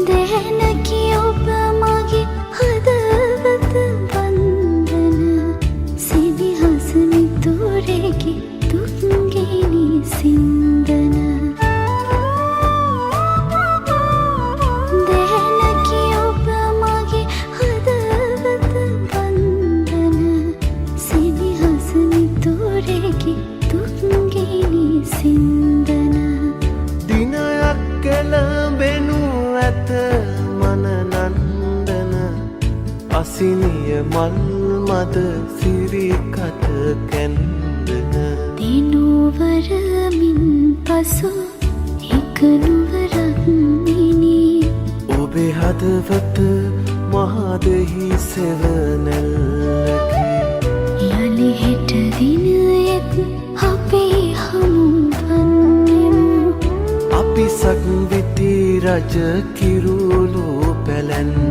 දැනකි ඔබ මගේ හදවත බන්ධන, සෙනෙහස මිතුරෙකි දුක්ගෙනි සින්දන. දැනකි ඔබ මගේ හදවත බන්ධන, සෙනෙහස මිතුරෙකි දුක්ගෙනි සින්දන. දිනයක් කෙළඹෙනු ඇත මන නන්දන, අසිනිය මල් මද සිරිකත කැන්දන. දෙනුවර මින් පසු එක නුවරක් මෙනි. ඔබේ හදවත මහදෙහි සෙවනැල්ලකි. යළි හෙට දිනයෙත් අපි හමුවන්නෙමු. අපි සක්විති රජ කිරුළු පැලැන්නෙමු.